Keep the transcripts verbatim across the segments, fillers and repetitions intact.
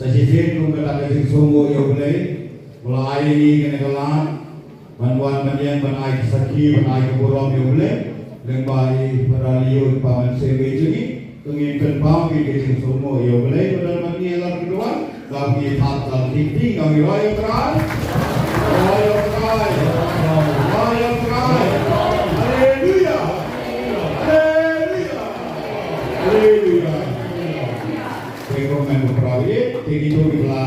Sa shisien kum kata ka jingsngewnguh ïa U Blei ba la ai ïa ngi kane ka lad ban wan ban ïeng ban ai ka sakhi ban ai ka burom ïa U Blei. Lyngba i Brother Leo i pa mynsiem bad jong ngi, to ngin pynpaw ïa ka jingsngewnguh ïa U Blei ba don bad ngi ha kane ka wan. Dang ngi thap dang dik dik dang ngi rwai ïa U Trai. Rwai ïa U Trai. Rwai ïa U Trai. Haleluya. Haleluya. Haleluya. Te kumne ko para bangeit, te kito kiba la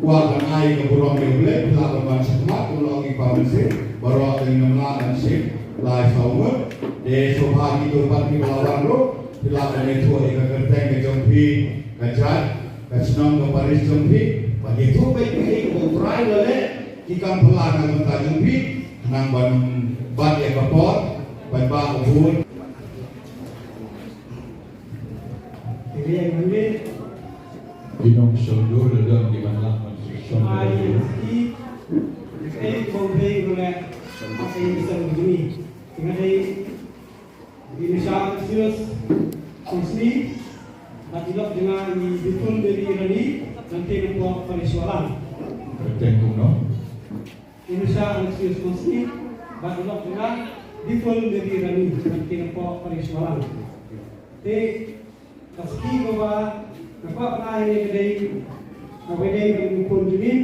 kwah ban ai ka burom ïa U Blei, phi lah ban wan shakhmat, kumno ngi pa mynsiem, baroh te ngim lah ban shim lai saw ngut. Te sngewbha kito pat kiba la wan ruh, phi lah ban ïathuh ïa ka kyrteng ka jong phi, ka jait, ka shnong, ka parish jong phi, bad ïathuh beit ïa ki ba U Trai u la leh ki kam phylla na ka bynta jong phi, khnang ban bat ïa ka por, ban bat u bun. Ki nongshong dur la don ki ban lah ban shong dur. Ai, ki, ki bawei ruh la, ai, ki song jong ngi. Ki ngat ai, i Nusha Aloysius Kongsley, bad i lok jong nga i Bethel Mary Rani, nangta na pdeng parish Walang. Kyrteng kumno? I Nusha Aloysius Kongsley, bad i lok jong nga Bethel Mary Rani, nangta na pdeng parish Walang. Te ka sakhi kaba nga kwah ban ai hangne ka dei, kaba dei ka khun jong ngi.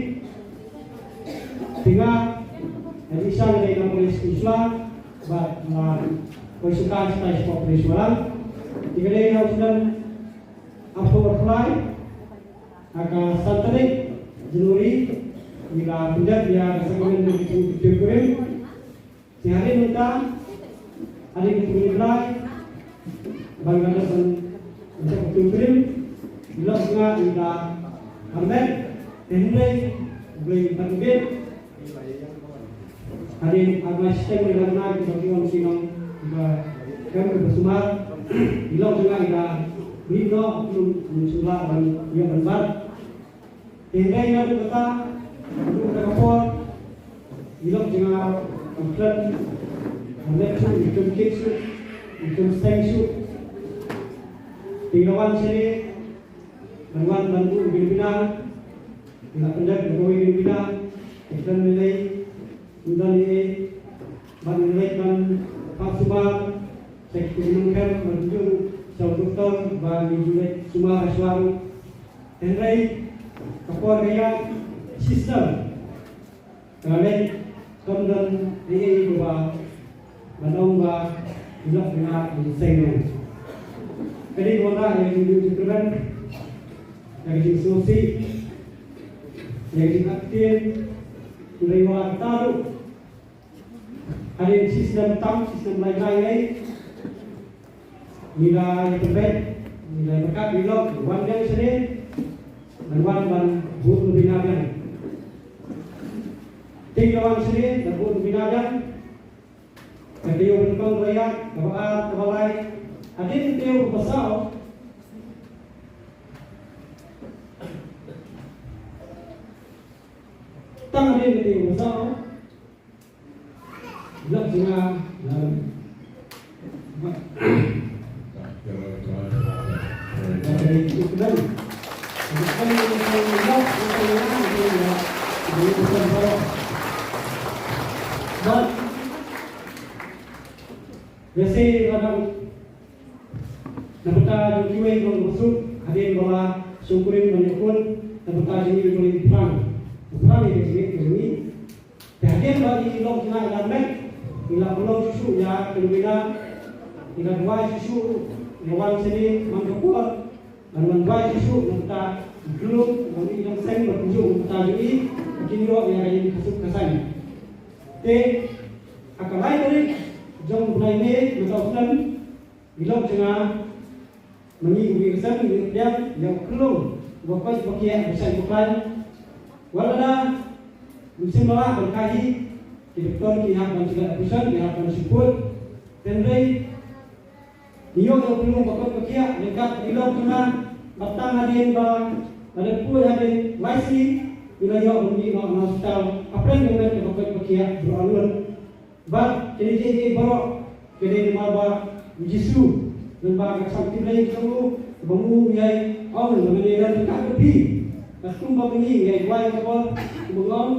Te nga, nga dei sha, nga dei na parish Khuslai, bad nga poi shuh shuh sha parish Walang. Te ka dei ha u snem arphew arphew lai, ha ka san tarik January, ngi la pyndep ïa ka sakramen jong ka jingkyrkhu. Te hadien mynta, hadien ka jingkyrkhu, ban ka dei ban, ban ka jingkyrkhu, i lok jong nga i la armet, te hynrei, U Blei u la pynbeit. Hadien ar lai snem ki la nang ki ba ki ong ki nong ki ba kem ki ba sumar. I lok jong nga i la bri noh ki nong sumar ban ïoh ban bat. Te hynrei naduh kata, naduh kata ka por, i lok jong nga u khlem, u khlem shuh, u khlem kit shuh, u khlem seng shuh. Te i la wan shane, ban wan ban buh ïa ka bynta, i la pyndep ïa kawei ka bynta, i khlem lei lei, ym don ei ei, ban leit ban pynshong sumar sha ki nongkhem, ban ïoh sha u doktor ba ngi ju leit sumar ha shuwa ruh. Hynrei ka por ka ïaid shisnem. Ka leit kam don ei ei kaba ban ong ba i lok i nga i seng nong. Ka dei ka wanrah ïa ka jingduh jingkyrmen, ïa ka jingsngewsih, ïa ka jingaktieng, hynrei wat la kata ruh. Hadien shisnem tam, shisnem lai lai lai. Ngi la ïa pynbeit, ngi la ïa pyrkhat, ngi lok, wan biang shane. Ban wan ban bud nongpynïaid biang. Te ngi la wan shane, ban bud nongpynïaid biang. Ka taïew nyngkong la ïaid, kaba ar, kaba lai. Hadien ka taïew kaba saw. Tang hadien ka taïew kaba saw. Lok jong nga, lok. Bad ïa se ba dang na bynta jong kiwei ki nongbsuk, hadien ba la shongkurim ban ïakhun na bynta jong ngi, ki nongpynïaid biang, pynïaid biang ïa ka jingim ka jong ngi. Te hadien ba i lok jong nga i la met, i la pynlong shuh shuh ïa ka nongpynïaid, i la duwai shuh shuh, i la wan shane man ka por, ban wan duwai shuh shuh na bynta i khyllung, ban i dang seng ban pynjur na bynta jong i, ba kin ïoh ïa ka jingkhuslai khuslai. Te ha ka lai tarik jong u bnai May mynta u snem, i lok jong nga, ma ngi uwei u khynnah, ngi pdiang ïa u khyllung uba koit uba khiah, uba shait uba khlaiñ. Wat lada mynsiem la lah ban kha hi, ki doktor ki hap ban shu leh operation, ki hap ban shu put. Hynrei ngi ïoh ïa u khyllung uba koit uba khiah ryngkat i lok jong nga, bad tang hadien ba la dep poi hadien lai sngi, ngi la ïoh ban mih noh na hospital hapdeng ka met kaba koit kaba khiah baroh arngut. Bad kine kiei kiei baroh ki dei namar ba u Jisu, namar ba ka jingïeit jong u, ba u ïai ong ba ngan ïadon ryngkat bad phi. Kumba kane ngi duwai ka por kumba ngong.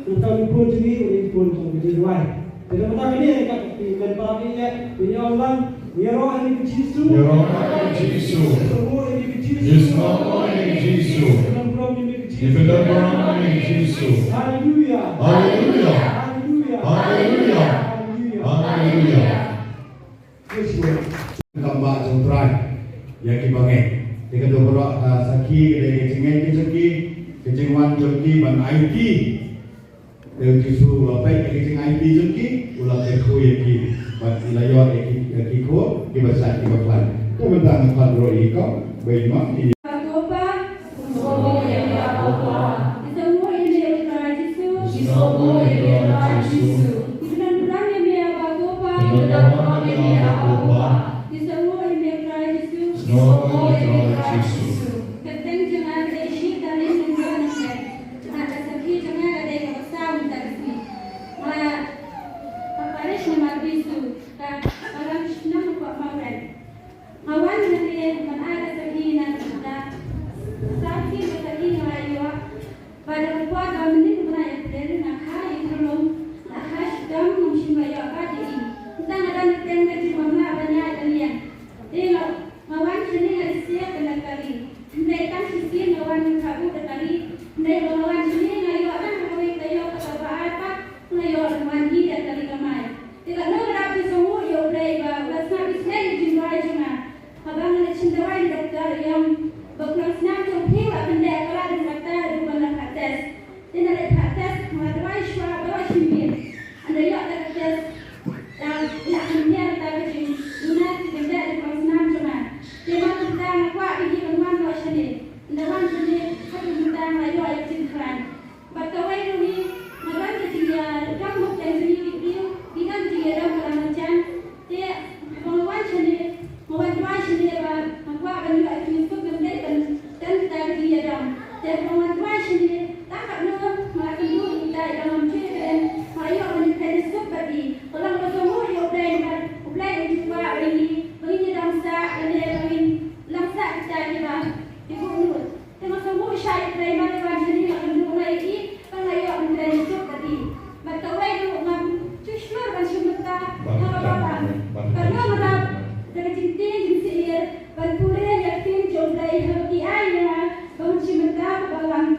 Nangta ngi pun jingim ngi pun jong ka jingduwai. Te namar kane ngi kat ki men para ngi ïa ngi ong lang. Ngi ïaroh ïa ngi ka Jisu. Ïaroh ïa ngi ka Jisu. Ngi sngewbha ïa ngi ka Jisu. Ngi sngewbha ïa ngi ka Jisu. Ngi pyndonkam ïa ngi ka Jisu. Haleluya. Haleluya. Haleluya. Haleluya. Haleluya. Kam ba jong Trai ïa ki bangeit. Te ka dei baroh ka sakhi ka dei ka jingngeit ka jong ki, ka jingwan jong ki ban aiti. Te u Jisu u la peit ïa ka jingaiti jong ki, u la kyrkhu ïa ki. Bad u la ïoh ïa ki, ïa ki khun kiba shait kiba khlaiñ. Te mynta nga khot ruh ïa ki kong, ba ïa ma, ïa Bakopa, Bakopa, Bakopa. Ki sngewbha ïa me u Trai Jisu. Ki sngewbha ïa me u Trai Jisu. Ki pyndonkam ïa me Bakopa. Pyndonkam ïa me Bakopa. Ki sngewbha ïa me u Trai Jisu. Sngewbha ïa me u Trai Jisu. Ka kyrteng jong nga ka dei Shi Talin Nongdon Nongkren. Nga ka sakhi jong nga ka dei kaba saw mynta ka sngi. Nga ka parish na Marbisu, ka balang shnong Pok Mawren. Nga wan hangne ban ai ka sakhi na ka bynta ka sakhi ka sakhi nga la ïoh. Ba da ka por ba mynnin nga la ïa pyrshah na kha ïa ka lum, na kha shitom ngam shym la ïoh ba dei. Mynta nga dang pyrshah ka jingmam la ban ïa ka liang. Dei nga Nga wan shane nga leit sha ka kali. Hynrei tang shisien nga wan nga kha u da kali. Hynrei ba nga wan shane nga ïoh tang kawei ka ïoh kaba ai pat nga ïoh ban wan hi da kali kamai. Te katno nga dap jingsngewnguh ïa U Blei ba u la sngap isynei ïa jingduwai jong nga. Haba nga leit shim dawai na doktor ïa nga ba u nongshna jong phi u la pyndep ka la dang kata haduh ban la phah test. Te nga leit phah test, nga duwai shuwa ba la shim biang. Ynda ïoh da ka test, da ïa ka niar da ka jingduna ki kynja da ka snam jong nga. Te ma kumta nga kwah ïa ki ban wan noh shane. Ynda wan shane, ha ka bynta nga ïoh ïa ka jingkhlaiñ. Bad kawei ruh hi, nga don ka jingïadon mut tang jong ngi ki briew, ki don jingïadon ka la marjan. Te haba nga wan shane, nga wan duwai shane ba nga kwah ban ïoh ïa ka jingsuk lem dei ban don kita ki jingïadon. Te haba nga wan duwai shane, tang katno nga la kynduh ïa kita, ïa ka ngam ju ïa ka em, nga la ïoh ban ïa ka jingsuk bad i. Ka long ba sngewbha ïa U Blei, bad U Blei u ju kwah ïa ngi ba ngin ïadon sah lane ba ngin long sah kita kiba ki buh nud. Te nga sngewbha shai U Blei ba nga wan shane nga kynduh nga ïa i, ba nga ïoh ban trei suk bad i. Bad kawei ruh ngam ju shlur ban shim bynta ha ka balang. Bad nga dap da ka jingtieng jingsyier ban pule ïa ka ktien jong U Blei haba ki ai ïa nga ban shim bynta ha ka balang.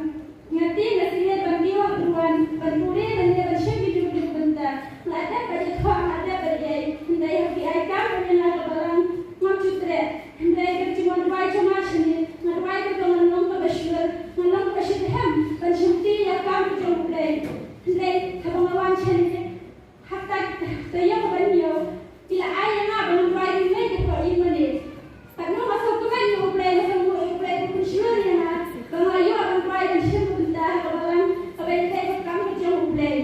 Nga tieng nga syier ban kiew ha ka duwan ban pule lane ban shim ïa ka bynta. Nga la dep ban ïathoh, nga la dep ban ïeit, hynrei haba ki ai kam ïa nga ha ka balang ngam ju treh. Hynrei ka jingwan duwai jong nga shane, nga duwai ba ka ngan long kaba shlur, ngan long kaba shitrhem ban shimti ïa ka kam ka jong U Blei. Hynrei haba nga wan shane, ha kata ka ïing ban ïoh, ki la ai ïa nga ba ngan duwai ïing lei hapoh ïing mane. Katno nga sngewkmen ïa U Blei, nga sngewkmen ïa U Blei ba u pynshlur ïa nga ba nga ïoh ban duwai ban shim ka bynta ha ka balang kaba ïadei bad ka kam ka jong U Blei.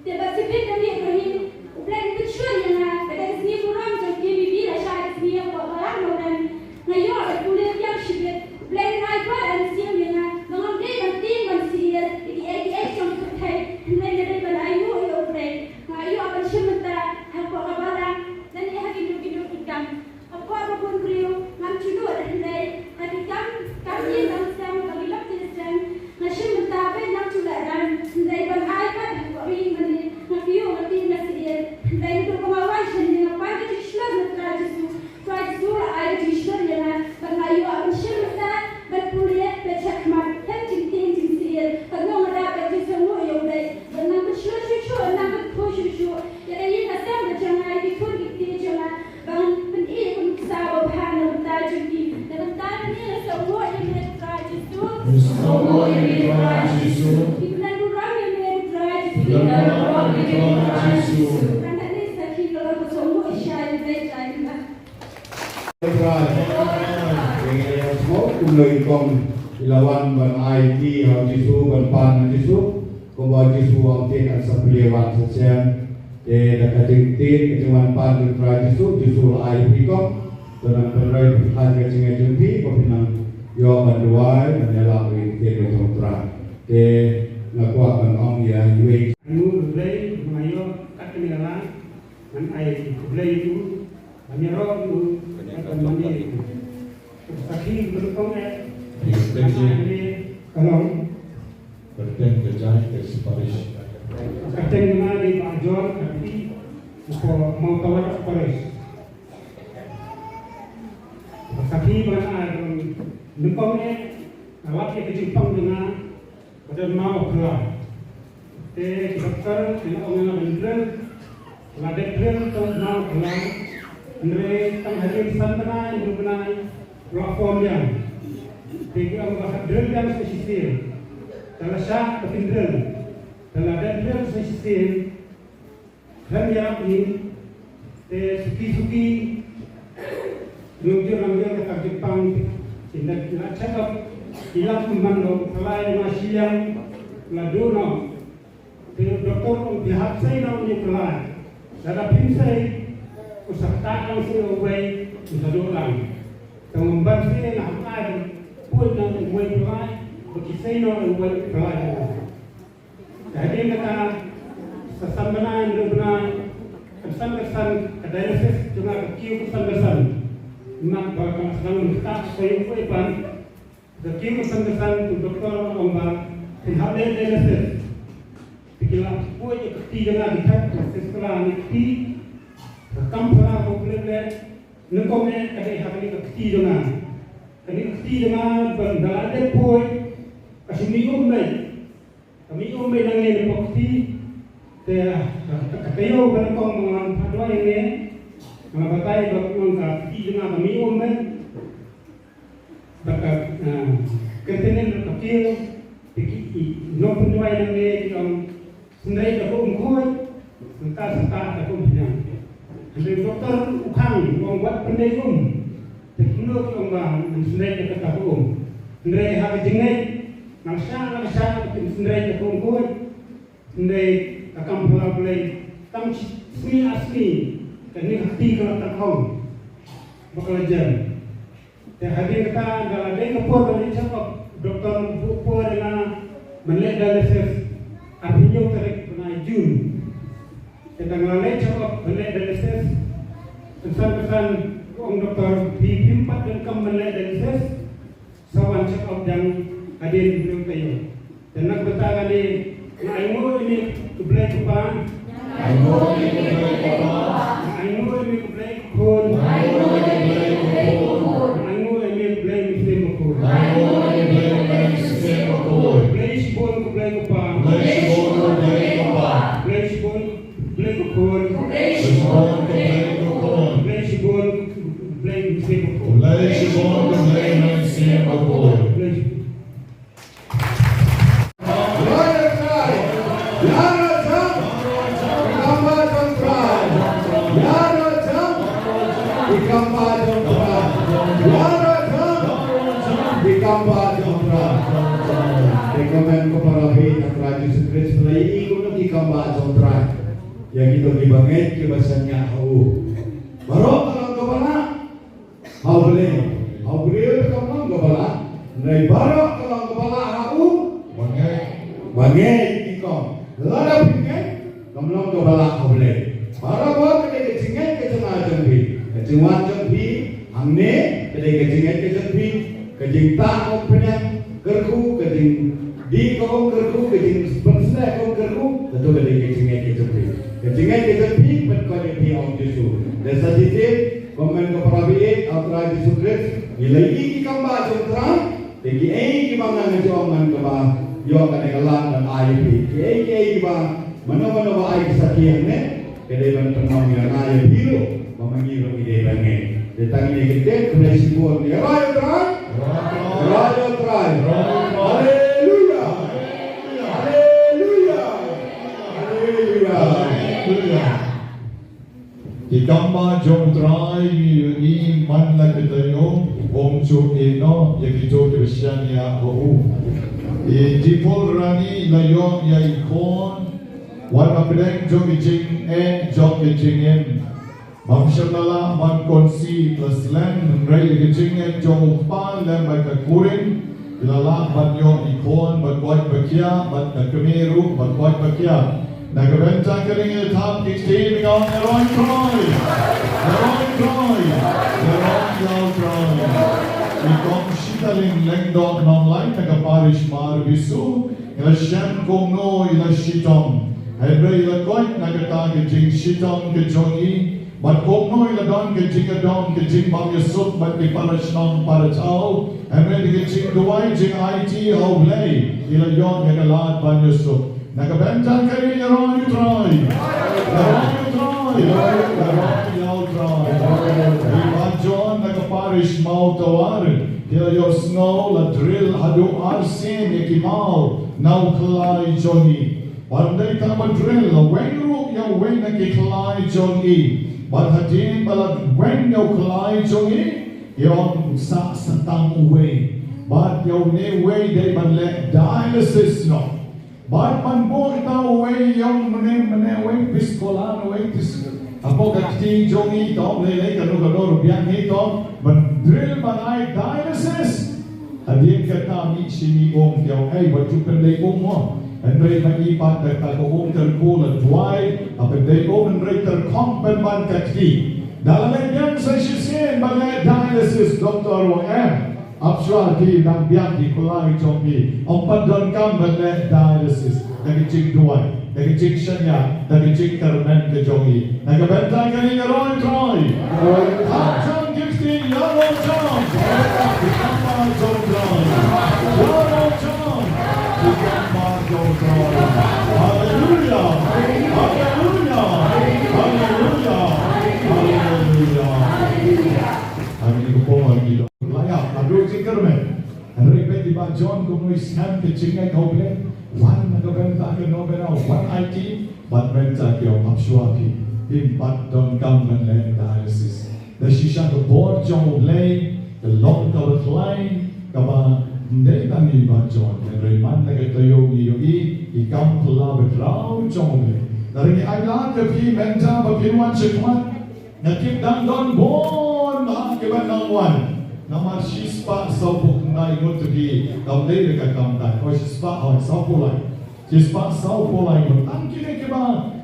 Te ba shibit da mih ruh hi, U Blei un pynshlur ïa nga, ka dei ka sngi burom jong ki, maybe lashai ka sngi hapoh balang Mawren. Nga ïoh ban pule biang shibit, U Blei un ai pat ka mynsiem ïa nga ba ngam dei ban tieng ban syier ïa kiei kiei jong ka pyrthei, hynrei nga dei ban ainguh ïa U Blei. Nga ïoh ban shim bynta hapoh ka balang lane ha kino kino ki kam. Hapoh ka bun briew ngam ju nud, hynrei ha ki kam, kam ïing kam sem, ha ki lok ki seng, nga shim bynta ba ngam ju lehrain, hynrei ban ai pat hapoh ïing mane nga kiew nga tieng nga syier. Hynrei naduh ba nga wan shane nga pan ka jingshlur na U Trai Jisu. U Trai Jisu u la ai ka jingshlur ïa nga bad nga ïoh ban shim bynta ban pule, ban shah khmat ha ka jingtieng jingsyier. Katno nga dap ka jingsngewnguh ïa U Blei ba u nang pynshlur shuh shuh, u nang pynkhuid shuh shuh ïa ka ïing ka sem ka jong nga, ïa ki khun ki kti jong nga, ban pyni ïa ka nuksa babha na ka bynta jong ki. Na ka bynta kane nga sngewbha ïa me Trai Jisu. Nga sngewbha ïa me Trai Jisu. Ngi pynlong burom ïa me Trai Jisu. Pynlong burom ïa me Trai Jisu. Tang kane sakhi ka long ka sngewbha ïa shai ïa me Trai Jisu. Trai. Ïa nga ïa sngewbha kumno i kong i la wan ban aiti ha u Jisu, ban pan ha u Jisu. Kumba u Jisu u ong te kan sa plie wan sa shem. Te da ka jingtieng ka jingwan pan jong u Trai Jisu, Jisu la ai phi kong. To nang pynroi pynphai ka jingngeit jong phi, ba phin nang ïoh ban duwai, ban ïalap ïa ka ktien ka jong u Trai. Te nga kwah ban ong ïa iwei. Anu U Blei, nga ïoh kat kane ka la, ngan ai khublei ïa u, ban ïaroh ïa u, ban mane ïa u. Sakhi, ba nyngkong eh, sakhi. Hello. Kyrteng ka jait ka parish. Kyrteng nga dei Bah John Kharti, uko Mawtawat Parish. Sakhi ba nga ai don nyngkong eh, nga lap ïa ka jingpang jong nga, ba don maw phylla. Te ki doktor ki la ong ïa nga ban drill, la dep drill tang maw phylla. Hynrei tang hadien san bnai hynriew bnai la form biang. Te ki ong ba hap drill biang sa shisien. Te la shah ba kin drill. Te la dep drill sa shisien. Khlem ïarap ïa ngi, te suki suki, ngi ïoh ngi ïoh kata ka jingpang, te ngi la check up, ngi la kumban lo, ka lai ma shiliang, la duh noh. Te doktor ong phi hap sei noh ïa u ka lai. Lada phim sei, u sa ktah lang sei uwei, u sa duh lang. Te ngam ban sei, nga hap ai, poi noh uwei u ka lai, ba ki sei noh uwei u ka lai. Te hadien kata, sa san bnai, hynriew bnai, khatsan khatsan, ka dialysis jong nga ka kiew khatsan khatsan. Namar ba ka sdang mynta ka soi u ban, ka kiew khatsan khatsan, u doktor u ong ba phin hap leh dialysis. Te ki la poi ïa ka kti jong nga, ki thep ka sister ïa ka kti, ka kam pura ko klet leh, nyngkong eh ka dei ha kane ka kti jong nga. Kane ka kti jong nga, ban da la dep poi, ka shu mih um beit. Ka mih um beit nangne na pok kti, te ka, ka, ka taïew ba nyngkong ba nga phah duwai ïa ngi, nga batai ba ka kti jong nga ka mih um beit. Ba ka, ah, ka tenen ka kiew, te ki, i, nongpynduwai nangne ki ong, sngewbha da ka um khuid, sngewbha da ka um pynïang. Hynrei doktor u khang, u ong wat pyndait um. Te kumno ki ong ba, sngewbha da ka um. Hynrei ha ka jingngeit, nga shah, nga shah, sngewbha da ka um khuid. Hynrei ka kam phylla U Blei, tang shi sngi ar sngi, kane ka kti ka la tyrkhong. Ba ka la jem. Te hadien kata, da la dei ka por ban leit check up, doktor u buh por ïa nga ban leh dialysis, arphew hynñiew tarik bnai June. Te da nga la leit check up ban leh dialysis, kynsan kynsan u ong doktor, phi phim pat donkam ban leh dialysis, sa wan check up dang hadien hynñiew taïew. Te na ka bynta kane, nga ainguh ïa me ko Blei ko Pa. Nga ainguh ïa me ko Blei ko Pa. Nga ainguh ïa me ko Blei ko Khun. Nga ainguh ïa me ko Blei ko Khun. Nga ainguh ïa me ko Blei Mynsiem Bakhuid. Nga ainguh ïa me ko Blei Mynsiem Bakhuid. Blei shibun ko Blei ko Pa. Blei shibun ko Blei ko Pa. Blei shibun Blei ko Khun. Blei shibun ko Blei ko Khun. Blei shibun Blei Mynsiem Bakhuid. Blei shibun ko Blei Mynsiem Bakhuid. Blei shibun. Ïa la jam, ïa la jam, ki kam ba jong Trai. Ïa la jam, ki kam ba jong Trai. Ïa la jam, ki kam ba jong Trai. Te kmen ko para bangeit ha Trai Jisu Khrist, phi la ïohi kumno ki kam ba jong Trai. Ïa kito ki bangeit kiba shaniah ha u. Baroh ka long kaba lah ha U Blei. Ha u briew te kam long kaba lah. Hynrei baroh ka long kaba lah ha u bangeit. Bangeit ki kong. Lada phi ngeit, kam long kaba lah ha U Blei. Baroh ka dei ka jingngeit ka jong nga jong phi. Ka jingwan jong phi hangne ka dei ka jingngeit ka jong phi. Ka jingtah ka um pynïang kyrkhu, ka jingdih ka um kyrkhu, ka jingpynshlur ka um kyrkhu, kato ka dei ka jingngeit ka jong phi. Ka jingngeit ka jong phi, pynkoit ïa phi ha u Jisu. Te sa shisien, kumne ko para bangeit ha u Trai Jisu Khrist, ngi la ïohi ki kam ba jong u Trai, te kiei kiba ngan ïoh ngan kaba ïoh kane ka lad ban ai ïa phi. Kiei kiei kiba Mano mano ba ai sakhi hangne, ka dei ban pynmong ïa nga ïa phi ruh, ba ma ngi ruh ngi dei ban ngeit. Te tang ïa kane ka dei ka blei shibun ïa U Trai. U Trai. U Trai. Haleluya. Haleluya. Haleluya. Haleluya. Ki kam ba jong U Trai ngi ïohi man la ka taïew, ym ju ïehnoh ïa kito kiba shaniah ha u. I Dipolrani la ïoh ïa i khun, wat hapdeng jong ka jingeh jong ka jingim. Bym shym la lah ban kongsan la slem, hynrei ïa ka jingeh jong u kpa lem bad ka kurim, ki la lah ban ïoh i khun ba koit ba khiah, bad ka kmie ruh ba koit ba khiah. Na ka bynta kane ngi thap ki kti, ngi ong, Ngi roi Trai, ngi roi Trai, ngi roi ïa U Trai. I Kong Shitaling Lyngdoh Nonglait na ka parish Mawbisu, i la shem kumno i la shitom. Hynrei i la koit na kata ka jingshitom ka jong i, bad kumno i la don ka jingïadon ka jingbym ïasuk bad ki para shnong para thaw. Hynrei da ka jingduwai jingaiti ha U Blei, i la ïoh ïa ka lad ban ïasuk. Na ka bynta kane, ïaroh ïa U Trai. Ïaroh ïa U Trai. Ïaroh ïa U Trai. I Bah John na ka parish Mawtawar, ki la ïohsngew la drill haduh arsien ïa ki maw na u khlai jong i. Bad ym dei tang ba drill, la weng ruh ïa uwei na ki khlai jong i. Bad hadien ba la weng ïa u khlai jong i, i ong sa sa tang uwei. Bad ïa une uwei dei ban leh dialysis noh. Bad ban buh ïa uta uwei, ïa u mynne mynne uwei pis kolan, uwei pis. Hapoh ka kti jong i to, lei lei kano kano ruh biang hi to, ban drill ban ai dialysis. Hadien kata mih sha i um, ïa u ei, wat ju pyndei um mo. Hynrei ba i pat da kata ka um kyrkhu la duwai, ha pyndei um hynrei tyrkhong pynban ka kti. Da la leit biang sa shisien ban leh dialysis, doktor u ong em. Ap shuwa phi, dang biang ki khlai jong phi. Ym pat donkam ban leh dialysis. Da ka jingduwai, da ka jingshaniah, da ka jingkyrmen ka jong i. Na ka bynta kane ïaroh ïa U Trai. Hap jan ki kti, ïaroh jan. Ki kam ba jong U Trai. Ïaroh jan. Ki kam ba jong U Trai. Haleluya. Haleluya. Haleluya. Haleluya. Haleluya. Haleluya. Haleluya. Haleluya. Hynrei bad i Bah John kumno i sngap ka jingngeit ha U Blei. Wan na ka bynta ka nongbynriew, wan aiti, bad mynta ki ong ap shuwa phi, phim pat donkam ban leh dialysis. Da shisha ka bor jong U Blei, ka long kaba khlaiñ, kaba ym dei tang i Bah John. Hynrei man la ka taïew ngi ïohi i kam phylla ba khraw jong U Blei. Lada ngi ailad ïa phi mynta ba phin wan shakhmat, nga tip dang don bun bha kiba nang wan. Namar shispah sawphew khyndai ngut te phi, kam dei da ka kam dang. Oi, shispah, oi, sawphew lai. Shispah sawphew lai ngut. Tang kine kiba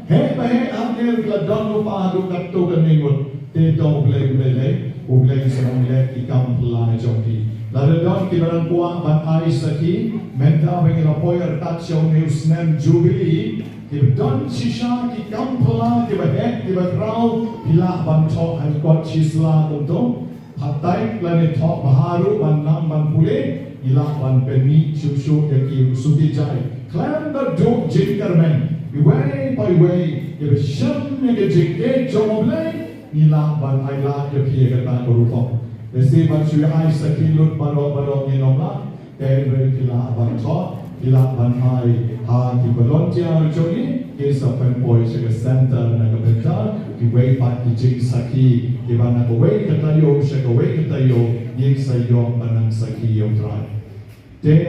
heh ba heh ha ngi ki la don lypa haduh katto katne ngut. Te to U Blei, U Blei lei, U Blei sa ong leh i kam phylla jong phi. Lada don kiba dang kwah ban ai sakhi, mynta ba ngi la poi artat sha une u snem Jubilee, kiba don shisha ki kam phylla kiba heh kiba khraw, phi lah ban thoh ha kot shi sla kumto. Phatai lane thoh bha ruh ban nang ban pule, ngi lah ban pynmih shuh shuh ïa ki suki jai. Khlem da duh jingkyrmen, iwei pa iwei, ïa ba shem ïa ka jingkit jong U Blei, ngi lah ban ailad ïa phi ïa kata ka rukom. Lehse ban shu ai sakhi lut baroh baroh ngin ym lah. Te hynrei phi lah ban thoh, phi lah ban ai ha ki volunteer jong ngi, kin sa pynpoi sha ka center na ka bynta kiwei pat ki jingsakhi, kiba na kawei ka taïew sha kawei ka taïew, ngin sa ïoh ban nang sakhi ïa U Trai. Te